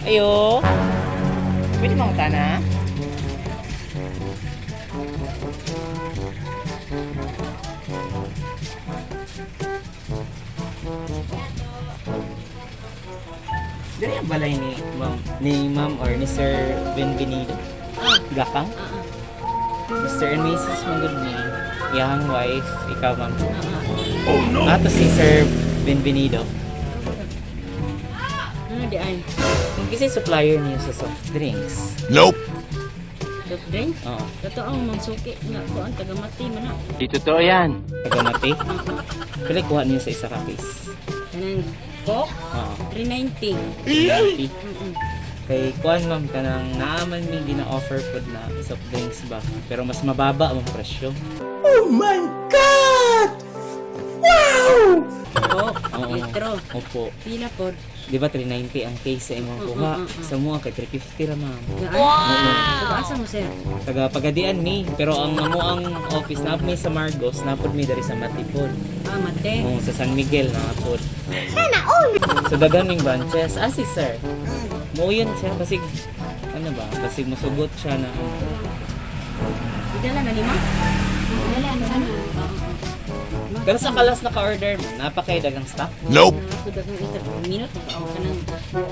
Ayo. Pwede mangutana? Dili ang balay ni ma'am or ni Sir Benvenido. Gakang? Mr. and Mrs. Manggod ni iyang wife, ikaw, ma'am. Oh no. Ato si Sir Benvenido. Ano di ay? Kung kasi supplier niyo sa soft drinks. Nope. Soft drink? Oo. Totoo ang suki nga ko ang tagamati man na. Di totoo yan. Tagamati. Pili kuha niyo sa isa ka case. Kanang Coke Oo. 390. Tagamati. Mm. Kay kuan, ma'am, kanang naaman mi gina-offer pod na soft drinks ba. Pero mas mababa ang presyo. Coke, Oo. litro. Opo. Pila pod. Di ba 390 ang case sa imong kuha? Sa mua kay 350 ra, ma'am. Wow. Taga asa mo, sir? Taga Pagadian mi, pero ang amo ang office na mi sa Margos, napod mi diri sa Matipon. Ah, mate. Oo, sa San Miguel napod. Sana all. So daghan ming branches. Ah, si sir. Mo yun siya basig ano ba? Basig musugot siya na Idala na ni ma? Idala na ano? Oo. Pero sa kalas naka-order mo, napakay dagang stock. Nope. Ako dagang ita minute ka kanang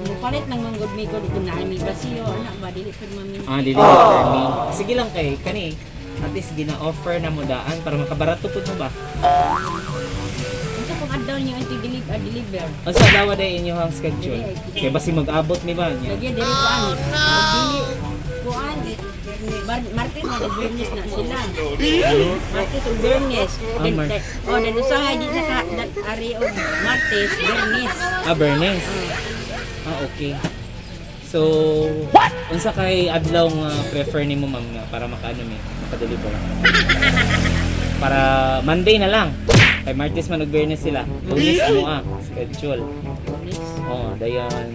mupalit lang manggod mi ko kung naa mi basiyo ana ba dili pud mami. Ah, dili oh. Mi. Sige lang kay kani. At least gina-offer na mo daan para makabarato pud mo ba? Unsa kung adlaw niyo ang deliver deliver? Unsa daw day inyo ang schedule? Kay basi mag-abot mi ba niya? Lagi diri kuan. Dili kuan. Martes na Biyernes na sila. Martes ug Biyernes. Ah, Then, oh, then usahay di sa ka ari og Martes, Biyernes. Ah, Bernes. Ah, okay. So, what? Unsa kay adlaw nga prefer nimo, ma'am, nga para makaano mi, makadeliver? Para Monday na lang. Kay Martes man ug Biyernes sila. Lunes mo ah, schedule. Lunes. Oh, dayon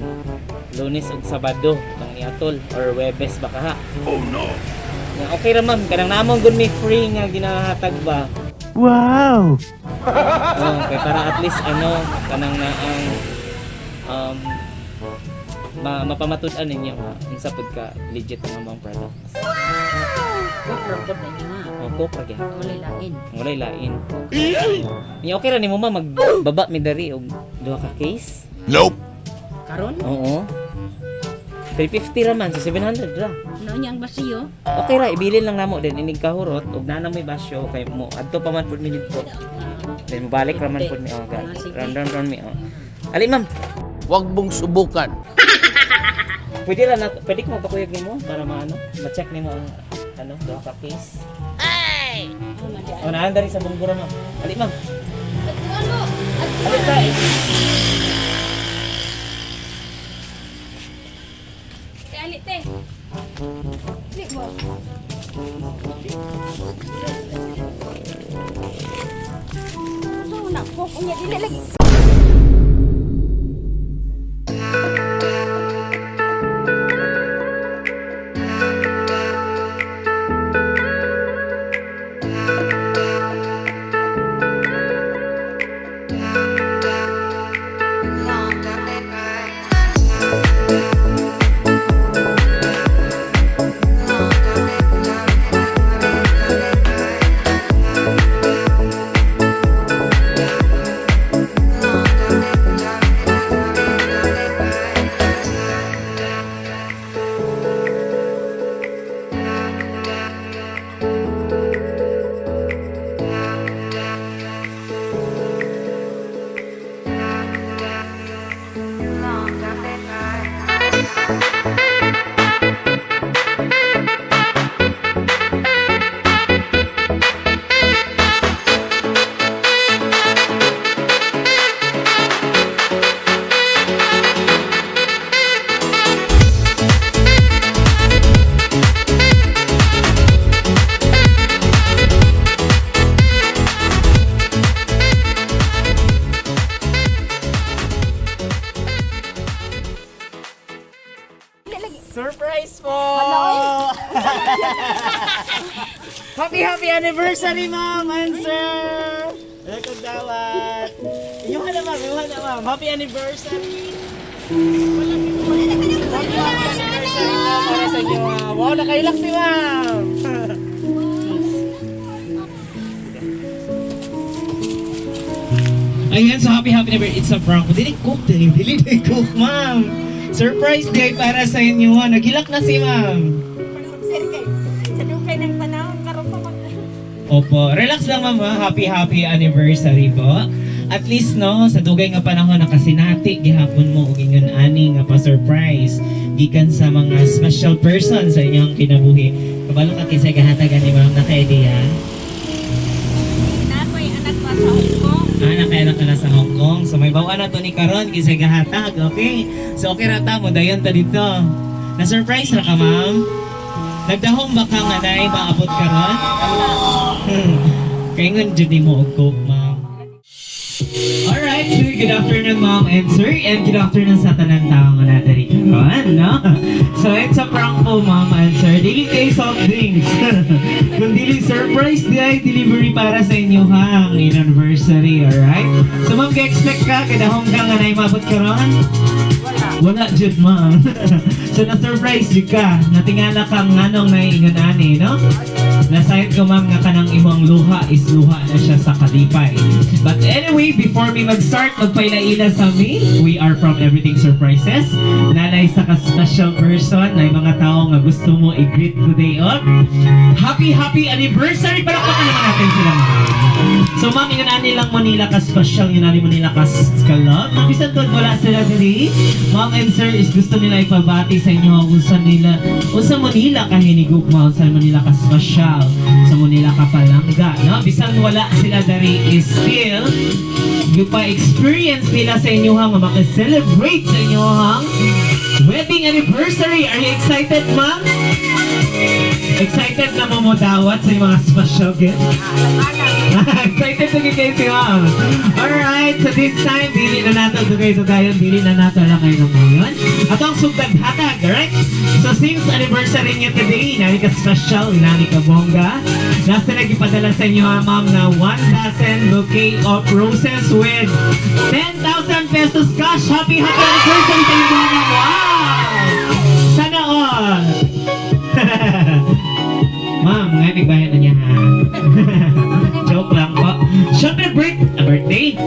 Lunes ug Sabado itong iatol or Webes baka ha. Oh no. Okay ra, ma'am, kanang namong gud may free nga ginahatag ba. Wow! Oh, kay para at least ano kanang na ang um mapamatud-an ninyo nga unsa pud ka legit ang among products. Coke ra pod na niya. O coke ra gyud. Walay lain. Walay lain. Ni okay ra nimo, ma, magbaba mi dari og duha ka case? Nope. Karon Oo. 350 ra man, so 700 ra. ano niya ang basiyo? Okay ra, ibilin lang namo din inig kahurot og naa na may basyo kay mo adto pa man pud mi didto. Then mobalik ra man pud mi, oh, Ah, sige. round round round mi, oh. Ali, ma'am. Huwag mong subukan. Pwede ra na, pwede ko magpakuyag nimo para maano, ma-check nimo ang ano, duha ka case. Oh, madi. O naan dari sa Bunggura, ma'am. Ali, ma'am. Ali ta. Ali te. Dili ba? Na coke unya dili lagi. Surprise po! Happy happy anniversary, ma'am and sir! Welcome dawat. Inyuhan na, ma'am, inyuhan na, ma'am. Happy anniversary! Anniversary po para sa inyo. Wow, nakailak si ma'am. Ayan, so happy happy na. It's a prank. Dili cook, dili, dili, dili cook, ma'am. Surprise day para sa inyo. Naghilak na si ma'am. Sir, kay sa dugay ng panahon karon pa mag Opo, relax lang, ma'am, ha. Happy happy anniversary po. At least, no, sa dugay nga panahon nakasinati gihapon mo og ingon ani nga pa-surprise gikan sa mga special person sa inyong kinabuhi. Kabalo ka kinsay gahatagan ni ma'am, naka-idea? Na ako'y anak pa sa Hong Kong. Ah, nakaanak ka na sa Hong Kong. So may bawa na to ni karon kinsay gahatag, okay? So okay ra ta mo dayon ta dito. Na-surprise ra ka, ma'am? Nagdahom ba ka nga nay maabot karon? Kaingon jud nimo og coke, ma'am. Alright, so good afternoon, ma'am and sir, and good afternoon sa tanan tao nga nadari karon, no? So it's a prank po, ma'am and sir. Dili kay soft drinks. Kung dili surprise di ay delivery para sa inyo ha, ang anniversary, alright? So ma'am, ka-expect ka, kadahom ka nga na maabot karon? Wala. Wala jud, ma'am. So na-surprise jud ka. Natingala kang nganong naiingon ani, no? Nasayod ko, ma'am, nga kanang imong luha is luha na siya sa kalipay. But anyway, before me mag-start, magpaila-ila sa me. We are from Everything Surprises. Nanay sa ka special person na mga tao nga gusto mo i-greet today on. Happy, happy anniversary! Palakpakan naman natin sila, ma'am. So ma'am, ingon ani lang mo nila ka special, ingon ani mo nila ka ka love. Ma'am, bisan tuod wala sila diri. Ma'am and sir is gusto nila ipabati sa inyo unsa nila, unsa mo nila ka hinigugma, unsa mo nila ka special, unsa mo nila ka palangga, no? Bisan wala sila diri is still pa experience nila sa inyo nga maka-celebrate sa inyo hang wedding anniversary. Are you excited, ma'am? Excited na mo mo dawat sa inyong mga special guest? Excited na kayo si ma'am. Alright, so this time, dili na nato dugay dugayon, dili na nato lang kayo ng ngayon. At ang sugtag hatag, alright? So since anniversary niya today, nani ka special, nani ka bongga, nasa nagipadala sa inyo ha, ma'am, na 1 dozen bouquet of roses with 10,000 pesos cash. Happy, happy anniversary sa inyo, ma'am. Wow! Sana all! Ma'am, ngayon nagbayad na niya ha. Joke lang po. Siyempre, birthday.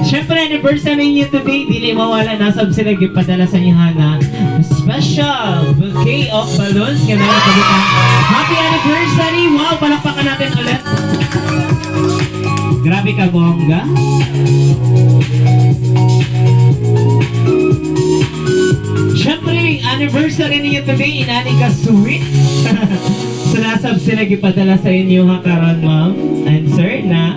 Siyempre, anniversary niyo today. Dili mawala na sab sila gipadala sa inyo ha na special bouquet of balloons. Nga na kabutan. Happy anniversary! Wow, palakpakan natin ulit. Grabe ka, bongga. Siyempre, anniversary niyo today, inani ka sweet. So nasab sila gipadala sa inyo ha karon, ma'am and sir, na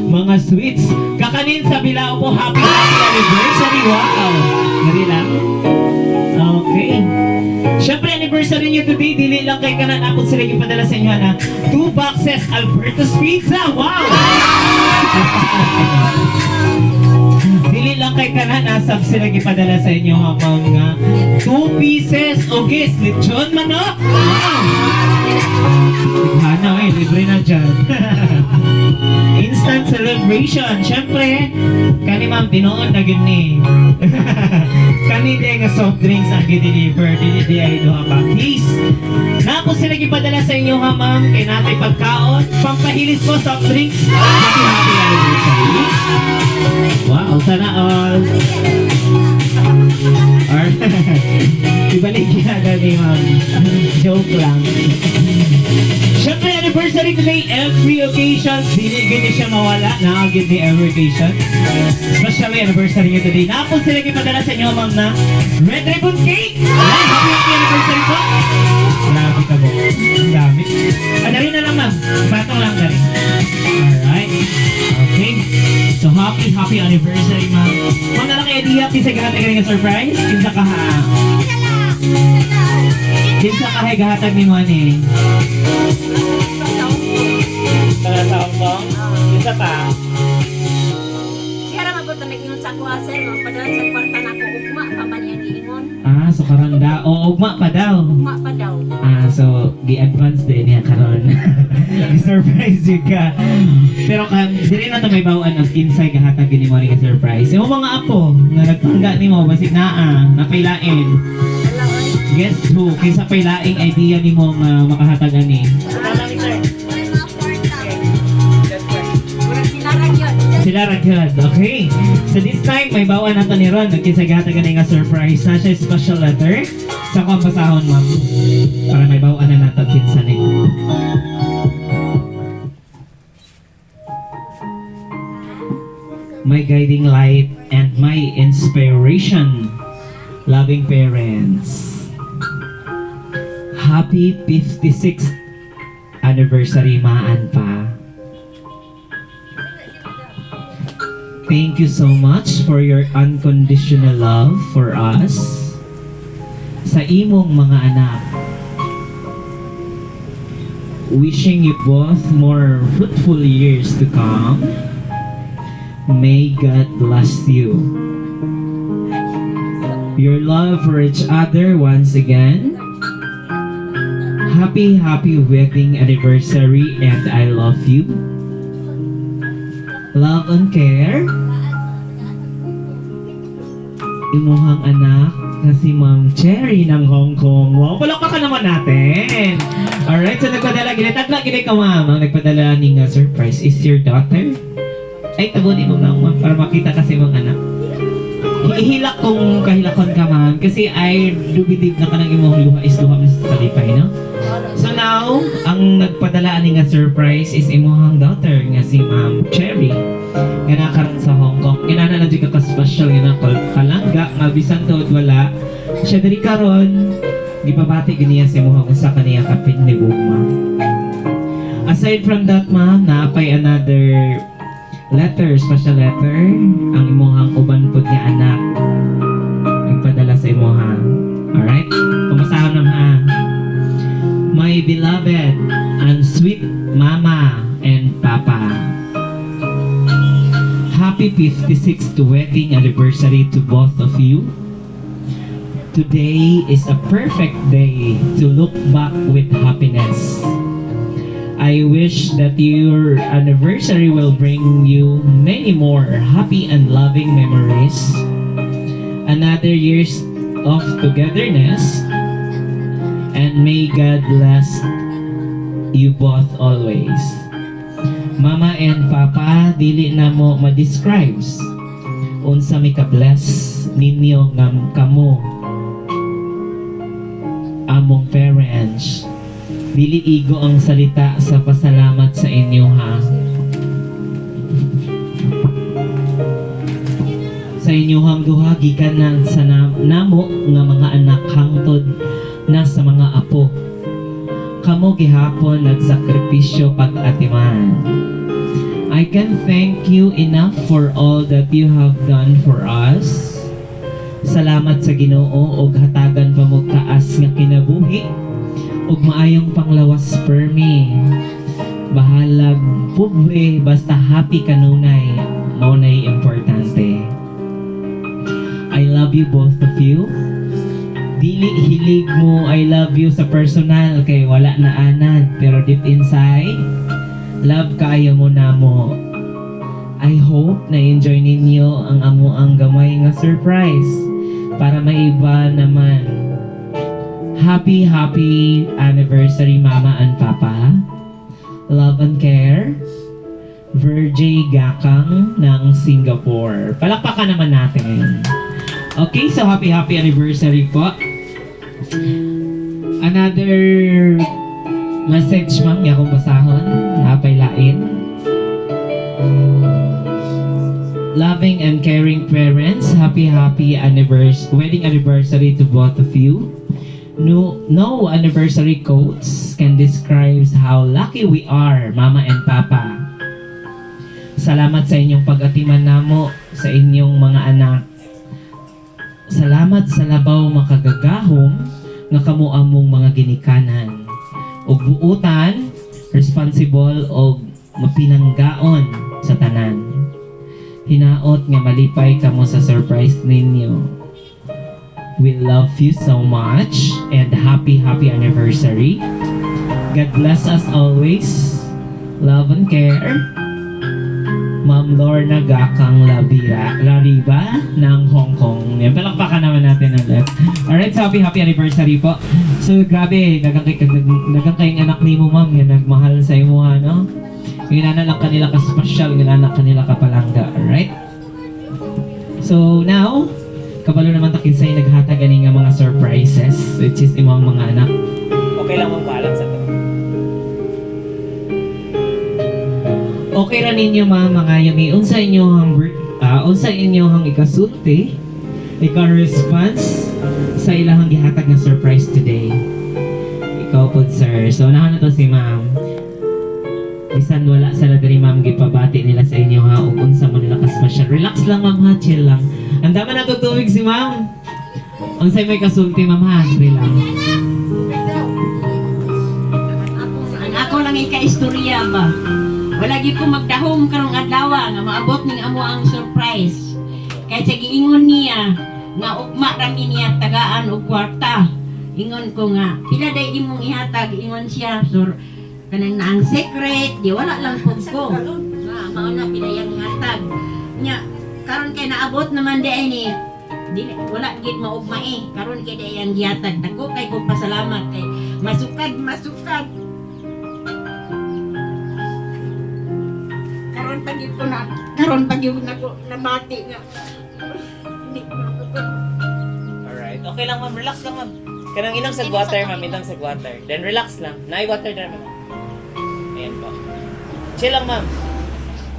mga sweets. Kakanin sa bilao po, happy happy anniversary. Wow! Dali lang. Okay. Siyempre, anniversary niyo today, dili lang kay kanan ako sila gipadala sa inyo na two boxes Alberto's Pizza. Wow! Dili lang kay kanan nasab sila gipadala sa inyo ha ma'am nga two pieces okay lechon manok. Wow! Hana eh, libre na dyan. Instant celebration. Siyempre, kani ma'am, tinuod na gid ni. Kani di nga soft drinks ang gi-deliver. Dili di ay duha ka case. Napo sila gipadala sa inyo ha, ma'am. Kay natay pagkaon. Pampahilis po soft drinks. Happy happy anniversary. Wow, sana all. Alright. Ibalik yan ni ma'am. Joke lang. Siyempre, anniversary today, every occasion, dili gini siya mawala, nakagid ni every occasion. Especially anniversary niyo today. Naapon sila gipadala sa inyo, ma'am, na Red Ribbon Cake! Ayan, happy happy anniversary po! Grabe ka mo. Ang dami. Ah, dali na lang, ma'am. Patong lang, dali. Alright. Okay. So, happy, happy anniversary, ma'am. Ma'am, na lang kayo diya, kinsa gahatag ka surprise? Kinsa ka ha? Kinsa ka hay gahatag ni mo ani? Para sa Hong Kong? Kinsa pa? Siya ra magud nag-ingon sa kuha, sir, magpadala sa kwarta na ako ugma pa man iyang giingon. Ah, so karon da. O, ugma pa daw. Ugma pa daw. Ah, So gi-advance din niya karon. Gi-surprise jud ka. Pero kan dili na to may bawaan ang kinsay gahatag gini mo ni ka surprise. Imo mga apo nga nagpangga nimo basig naa napailain. Guess who? Kinsa pay laing idea nimo nga makahatag ani? Sila ra gyud. Okay. So this time may bawaan nato ni Ron kinsa gahatag ani nga surprise na siya special letter. Sa akong basahon, ma'am, para may bawaan na nato kinsa ni. My guiding light and my inspiration, loving parents. Happy 56th anniversary, maan pa. Thank you so much for your unconditional love for us. Sa imong mga anak. Wishing you both more fruitful years to come. May God bless you. Your love for each other once again. Happy, happy wedding anniversary and I love you. Love and care. Imuhang anak na si Ma'am Cherry ng Hong Kong. Wow, palakpakan naman natin. Alright, so nagpadala, ginatagla, gini ka, ma'am. Ang nagpadala ni nga surprise is your daughter. Ay, tabunin mo nga, ma'am, para makita kasi mong anak. Ihilak kung kahilakon ka, ma'am. Kasi I do believe na kanang imong luha is luha mis kalipay, no? So now, ang nagpadala ani nga surprise is imong daughter nga si Ma'am Cherry nga nakaroon sa Hong Kong. Ginana na jud ka ka-special nga kalangga nga bisan tuod wala. Siya diri karon gipabati giniya sa imong usa kaniya ka pinigugma. Aside from that, ma'am, naapay another letter, special letter, ang imuhang uban pud nga anak nagpadala sa imuha. Alright? Pumasahon na ha. My beloved and sweet mama and papa. Happy 56th wedding anniversary to both of you. Today is a perfect day to look back with happiness. I wish that your anniversary will bring you many more happy and loving memories, another years of togetherness, and may God bless you both always. Mama and Papa, dili na mo ma-describes unsa mi ka-bless ninyo nga kamo among parents. Dili igo ang salita sa pasalamat sa inyo ha. Sa inyohang duha gikan na sa namo nga mga anak hangtod na sa mga apo. Kamo gihapon nagsakripisyo pag-atiman. I can thank you enough for all that you have done for us. Salamat sa Ginoo og hatagan pa mo taas nga kinabuhi ug maayong panglawas permi. Bahalag pobre basta happy kanunay mao nay importante. I love you both of you. Dili hilig mo I love you sa personal kay wala na anad pero deep inside love kaayo mo namo. I hope na enjoy ninyo ang amo ang gamay nga surprise para maiba naman. Happy, happy anniversary, Mama and Papa. Love and care. Virgie Gakang ng Singapore. Palakpakan naman natin. Okay, so happy, happy anniversary po. Another message, ma'am, nga akong basahon. Napay lain. Loving and caring parents, happy, happy anniversary, wedding anniversary to both of you. No, no anniversary quotes can describe how lucky we are, Mama and Papa. Salamat sa inyong pag-atiman namo sa inyong mga anak. Salamat sa labaw makagagahom nga kamo among mga ginikanan. Ug buutan, responsible og mapinanggaon sa tanan. Hinaot nga malipay kamo sa surprise ninyo. We love you so much and happy, happy anniversary. God bless us always. Love and care. Ma'am Lorna Gakang Labira, Lariba ng Hong Kong. Yan, palakpakan naman natin ulit. Alright, so happy, happy anniversary po. So, grabe, daghang kayong anak nimo, ma'am, yan, nagmahal sa imo, ha, no? Yung lang kanila ka-special, yung anak kanila kapalangga, alright? So, now, kabalo naman ta kinsay naghatag ani nga mga surprises, which is imong mga anak. Okay lang, ma'am, paalam sa to. Okay ra ninyo, ma'am, mga yumi. Unsa inyo ang ikasulti, ika-response sa ilahang gihatag nga surprise today? Ikaw po, sir. So, unahan na to si ma'am. Bisan wala sila diri, ma'am, gipabati nila sa inyo ha ug unsa mo nila ka-special. Relax lang, ma'am, ha, chill lang. Ang dami na tubig si ma'am. Unsay may kasulti, ma'am, ha? Relax. Ang ako lang ika-istorya ba. Wala gyud ko magdahom karong adlaw nga maabot ning amo ang surprise. Kay sa giingon niya nga ugma ra mi niya tagaan og kwarta. Ingon ko nga, pila day imong ihatag? Ingon siya, sur kanang naang secret, di wala lang pud ko. Nga mao na pila yang ihatag. Nya karon kay naabot naman di ay ni dili wala gid maugma eh. Karon kay day ang gihatag, dako kay kong pasalamat kay masukad masukad. Karon pa gyud ko na karon pa gyud nako nabati nga hindi ko na. Alright. Okay lang, ma'am. Relax lang, ma'am. Kanang inom sa water, ma'am. Inom sa water. Then relax lang. Naay water na, ma'am. Ayan po. Chill lang, ma'am.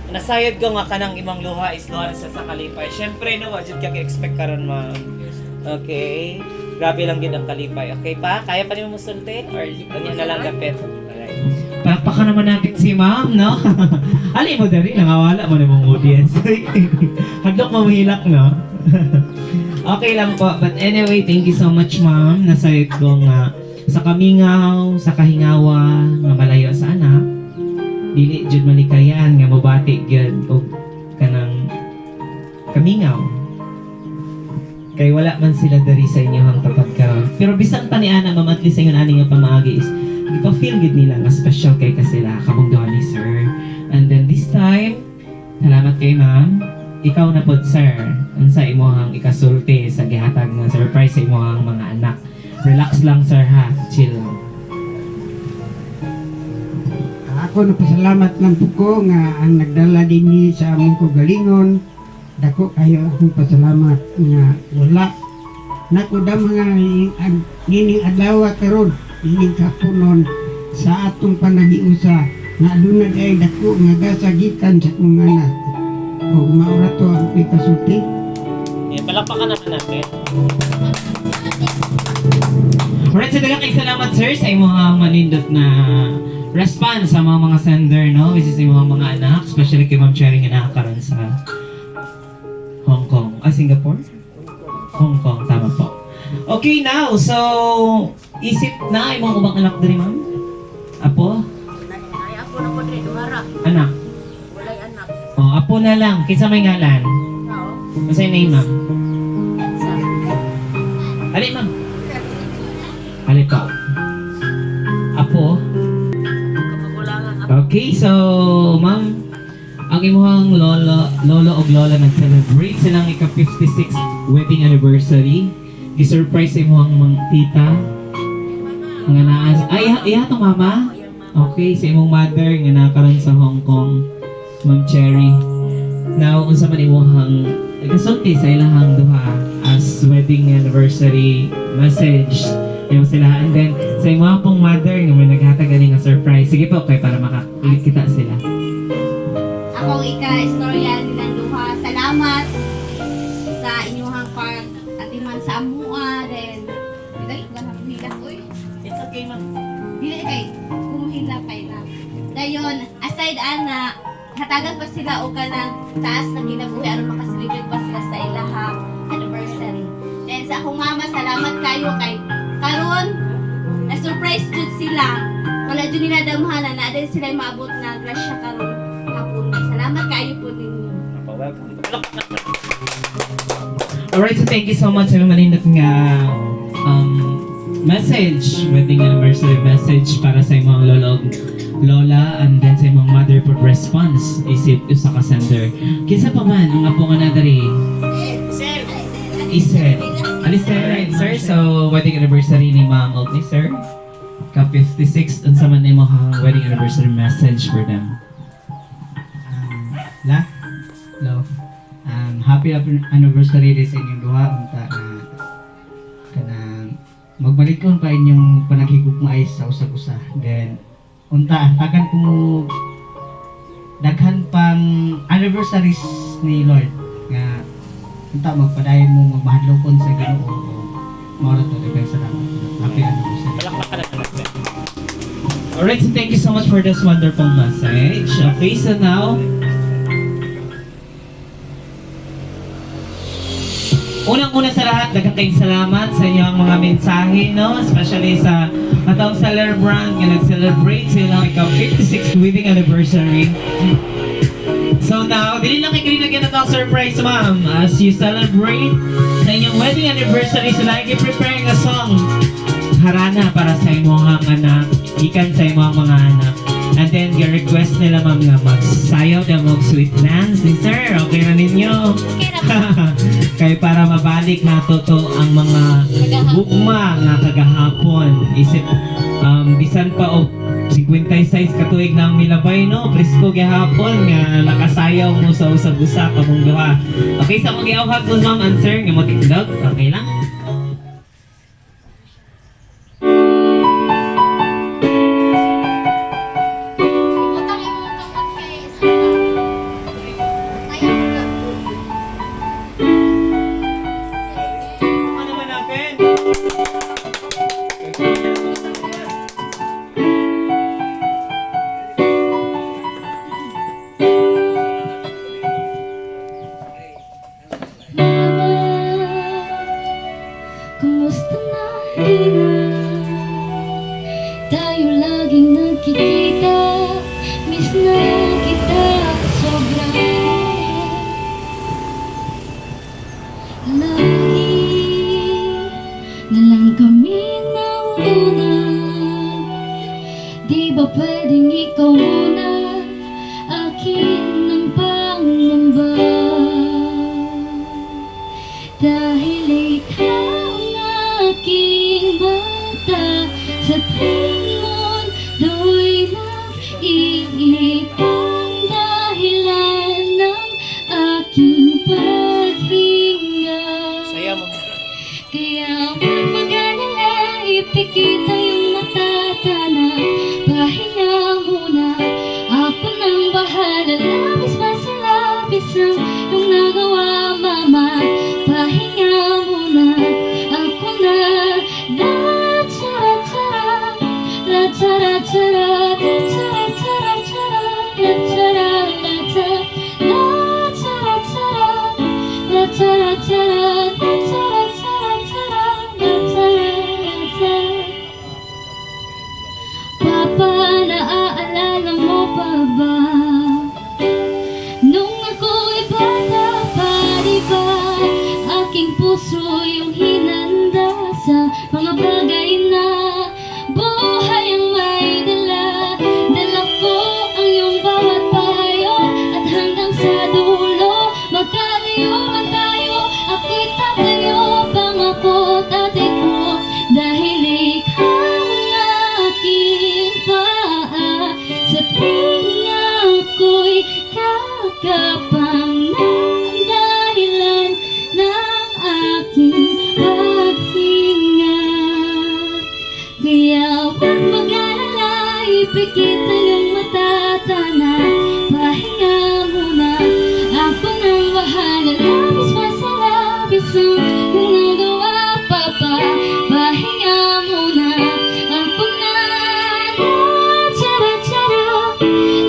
Nasayod ko nga kanang imong luha is luha na siya sa kalipay. Siyempre, no, wa jud ka expect karon, ma'am. Okay. Grabe lang gid ang kalipay. Okay pa? Kaya pa nimo musulti? Or ano na lang gapit? Alright. Palakpakan naman natin si ma'am, no? Ali mo dali, nangawala mo na mong audience. Hadlok mo mahilak, no? Okay lang po. But anyway, thank you so much, ma'am. Nasayod ko nga sa kamingaw, sa kahingawa, nga malayo sa anak, dili jud malikayan nga mobati gyud og kanang kamingaw. Kay wala man sila diri sa inyohang tapat karon. Pero bisan pa ni ana, ma'am, at least ingon ani nga pamaagi is ipa-feel gid nila nga special kay ka sila kamong duha ni sir. And then this time, salamat kay ma'am. Ikaw na pod, sir. Unsa imong ikasulti sa gihatag nga surprise sa imong mga anak? Relax lang, sir, ha. Chill lang. Ako napasalamat lang po ko nga ang nagdala dinhi sa among kaugalingon. Dako kayo akong pasalamat nga wala nako da mga nining adlaw karon nining kapunon sa atong panagiusa nga aduna ay dako nga gasa gikan sa akong anak. O maura to ang ikasulti. Ayan, palakpakan naman natin. Alright, so daghang kay salamat, sir, sa imong manindot na response sa mga sender, no? Which is imong mga anak, especially kay Ma'am Cherry nga nakakaroon sa Hong Kong. Ah, Singapore? Hong Kong, tama po. Okay, now, so, isip na imong ubang anak diri, ma'am? Apo? Ay ako na ko dre duhara, Anak? walay anak. Oh, apo na lang. Kinsa may ngalan? Kao Unsa name, ma'am? sa Ali, ma'am. Ali po. Apo? kamagulangan. Okay, so ma'am, ang imuhang lolo og lola nag-celebrate silang ika-56th wedding anniversary. Gi-surprise sa imuhang mga tita nga naa ay iya to, mama. Okay, sa imong mother nga naa karon sa Hong Kong, Ma'am Cherry. Now, unsa man imuhang ikasulti sa ilahang duha as wedding anniversary message yung sila, and then sa imuhang pong mother nga may naghatag ani nga surprise? Sige po, kay para makakita sila. Akong ika-istorya nilang duha. Salamat sa inyong pag atiman sa amua then dili ba na hilak uy. It's okay, ma'am. Dili kay kung kay na. Dayon aside ana, hatagan pa sila og kanang taas na kinabuhi aron makaselebrate pa sila sa ilahang anniversary. Then sa akong mama, salamat kayo kay karon na surprise jud sila. Wala jud nila damhanan na din sila maabot na grasya karon hapon. Salamat kayo po ninyo. Welcome. Alright, so thank you so much sa imong manindot nga message, wedding anniversary message para sa imong lolo ug lola and then sa imong mother for response isip usa ka sender. Kinsa pa man ang apo nga na diri? Isel. Alis, sir. Alright, sir. So, wedding anniversary ni ma'am ug ni sir. Ka 56, unsa man imong wedding anniversary message for them? La, lo. Happy anniversary din sa inyong duha unta na kanang magbalikon pa inyong panaghigugmaay sa usag-usa. Then unta tagan ko mo daghan pang anniversaries ni Lord nga unta magpadayon mo magmahadlokon sa Ginoo o mao ra to. Daghang salamat. Happy anniversary. Palakpakan na natin. Alright, so thank you so much for this wonderful message. Okay, so now, unang-una sa lahat, daghang kayong salamat sa inyong mga mensahe, no? Especially sa atong celebrant nga nag-celebrate sila ika-56th wedding anniversary. So now, dili lang kay kanina atong surprise, ma'am. As you celebrate sa inyong wedding anniversary, so like preparing a song harana para sa imong anak, gikan sa imong mga anak. And then, request nila, ma'am, nga magsayaw na mo sweet dance ni sir. Okay na ninyo? Okay ra ba? Kay para mabalik nato to ang mga gugma nga kagahapon. Isip, bisan pa og 56 ka tuig na ang milabay, no? Presko gihapon nga nakasayaw mo sa usag-usa kamong duha. Okay, sa mong giawhag mo, ma'am and sir, nga mo tindog. Okay lang? Ibutang imong kamot kay Isabel. Sayaw ka. Ano naman natin? Mama, kumusta na ina? Tayo laging nagkikita, miss na kita sobra. Lagi na lang kami nauuna. Di ba pwedeng ikaw muna, akin ang pangamba? Dahil ikaw ang aking mata, sa ting mundo'y nag-iibang dahilan ng aking paghinga. Saya mo. Kaya huwag mag-alala, ipikit ang iyong mata, tana. Pahinga muna, ako nang bahala. Labis pa sa labis ang iyong nagawa, mama. Pahinga muna, ako na. La chara chara, la chara chara, la chara chara chara, la chara la cha, la chara chara. La chara chara, la chara chara chara, la chara la chara. Papa, naaalala mo pa ba? Nung ako'y bata pa, di ba? Aking puso yung hinanda sa mga bagay na buhay ang may dala. Dala ko ang iyong bawat payo at hanggang sa dulo, magkalayo man tayo, ako'y tatayo. Pangako, tatay ko, dahil ikaw ang aking paa. Sa tinga ko'y kakapang ng dahilan ng aking paghinga. Kaya huwag mag-alala, ipikit ang iyong mata, tana. Pahinga muna, ako nang bahala. Labis pa sa labis ang iyong nagawa, Papa. Pahinga muna, ako na. La chara chara,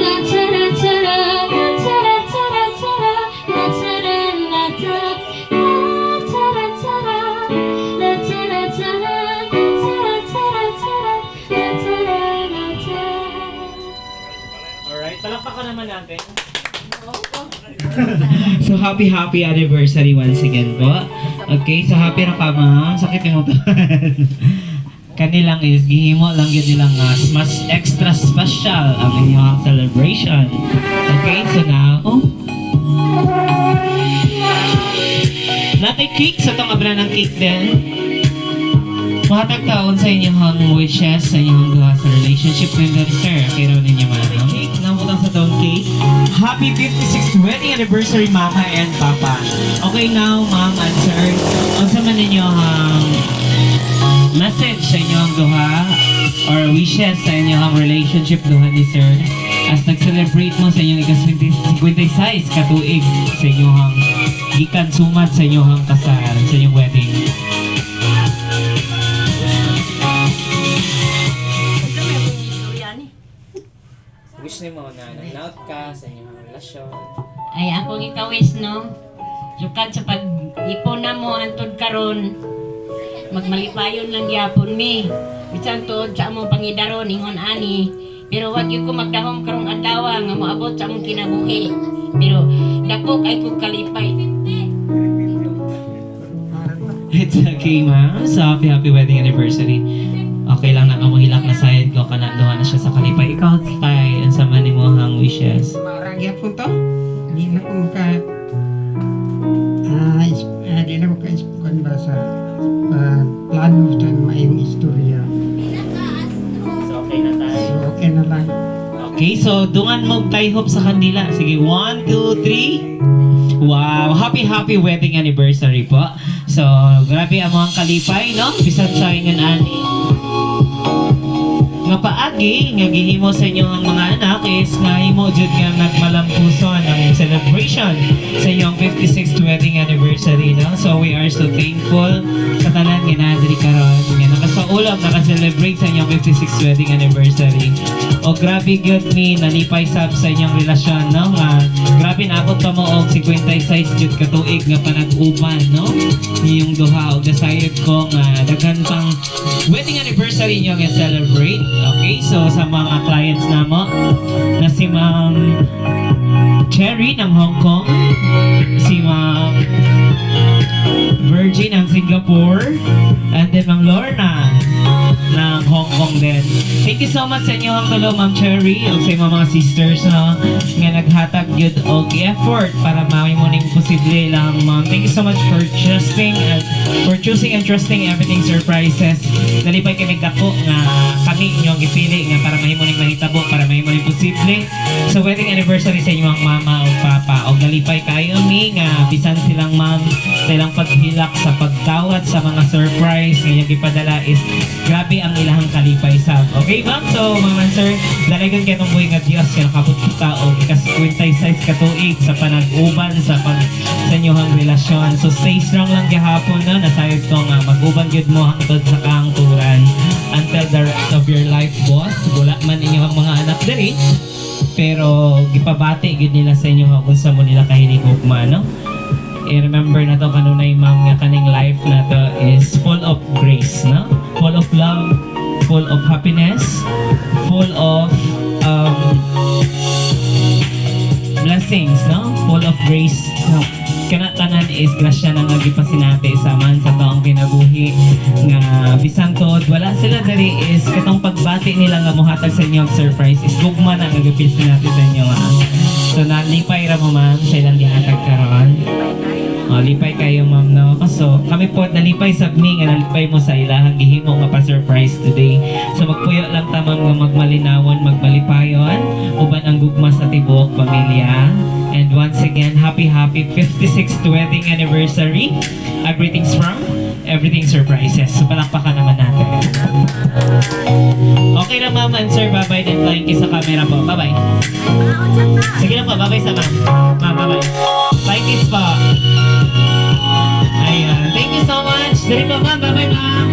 la chara chara, la chara chara chara, la chara la cha, la chara chara, la chara chara, la chara chara chara, la chara la cha. Alright, palakpakan naman natin. So happy happy anniversary once again po. Okay, so happy ra ka, ma'am. Sakit yung kanilang is gihimo lang yun nilang mas extra special ang inyong celebration. Okay, so now, oh. Natay cake sa tong abra ng cake din. Mahatag taon sa inyong wishes sa inyong duha sa relationship with them, sir. Okay raw ninyo, ma'am. Cake, namutang sa tong cake. Happy 56th wedding anniversary, Mama and Papa. Okay now, ma'am and sir. Unsa man ninyo ang message sa inyong duha or wishes sa inyong relationship duha ni sir as nag-celebrate mo sa inyong ika-56 katuig sa inyong gikan sumat sa inyong kasal, sa inyong wedding? Wish nimo na nag-out ka sa inyong relasyon. Ay, akong ika-wish, no? Sukad sa pag-ipon na mo, antod karon magmalipayon lang gyapon mi. Bisan tuod sa among pangidaron, ingon ani. Pero wag gyud ko magdahom karong adlaw nga moabot sa among kinabuhi. Pero dako kay kog kalipay. It's okay, ma'am. So, happy, happy wedding anniversary. Okay lang na kamuhilak na sayad ko kana duha na siya sa kalipay. Ikaw, tay, ang sama ni mo ang wishes. Marang gyapon to. Di na ko maka di na ko ka ba sa plano sa maayong istorya. So okay na tayo. So okay na lang. Okay, so dungan mo tay hope sa kanila. Sige, one, two, three. Wow, happy happy wedding anniversary po. So, grabe ang mga kalipay, no? Bisan sa ingon ani nga paagi nga gihimo sa inyong mga anak is nga himo jud nga nagmalampuson ang celebration sa inyong 56th wedding anniversary, no? So we are so thankful sa tanan nga naa diri karon nga nakasaulog, naka-celebrate sa inyong 56th wedding anniversary. O grabe gyud mi nalipay sab sa inyong relasyon, no? Nga grabe na ako pa mo og 56 jud ka tuig nga panag-uban, no, niyong duha, og nasayod ko nga daghan pang wedding anniversary niyo nga celebrate. Okay, so sa mga clients namo na si Ma'am Cherry ng Hong Kong, si Ma'am Virgin ng Singapore, and then Ma'am Lorna ng Hong Kong din. Thank you so much sa inyo ang tulo, Ma'am Cherry, ug sa imong mga sisters, no, nga naghatag gyud og effort para mahimo ning posible lang, ma'am. Thank you so much for trusting and for choosing and trusting Everything Surprises. Nalipay kami dako nga kami inyong gipili nga para mahimo ning mahitabo, para mahimo ning posible sa wedding anniversary sa inyong mama o papa. Og nalipay kayo mi nga bisan silang ma'am sa ilang paghilak sa pagdawat sa mga surprise nga inyong gipadala is grabe ang ilahang kalipay sa. Okay, ma'am? So, ma'am and sir, dalagan kay itong buhi nga Dios nga nakabot kita og ikas 56 ka tuig sa panag-uban sa pag sa inyong relasyon. So, stay strong lang gihapon, no? Nasayod ko nga mag-uban gyud mo hangtod sa kahangturan until the rest of your life, boss. Wala man inyong mga anak diri, pero gipabati gyud nila sa inyo nga kung sa mo nila kahinigugma, no? I-remember na to kanunay, ma'am, nga kaning life na to is full of grace, no? Full of love, full of happiness, full of blessings, no? Full of grace, no? Kana tanan is grasya na nga gipasinati sa man sa taong kinabuhi nga bisan tuod wala sila diri is katong pagbati nila nga mohatag sa inyo og surprise is gugma na nga gipasinati sa inyo, ha. So nalipay ra mo, ma'am, sa ilang gihatag karon. Oh, lipay kayo, ma'am, no? So, kami po, nalipay sa mi, nga nalipay mo sa ilahang gihimo nga pa-surprise today. So, magpuyo lang ta, ma'am, nga magmalinawon, magmalipayon, uban ang gugma sa tibuok pamilya. And once again, happy, happy 56th wedding anniversary. Greetings from Everything Surprises. So, palakpakan naman natin. Okay na, ma'am and sir. Bye-bye din. Flying kiss sa camera po. Bye-bye. Sige na po. Bye-bye sa ma'am. Ma'am, bye-bye. Flying kiss po. Ayan. Thank you so much. Dali po, ma'am. Bye-bye, ma'am.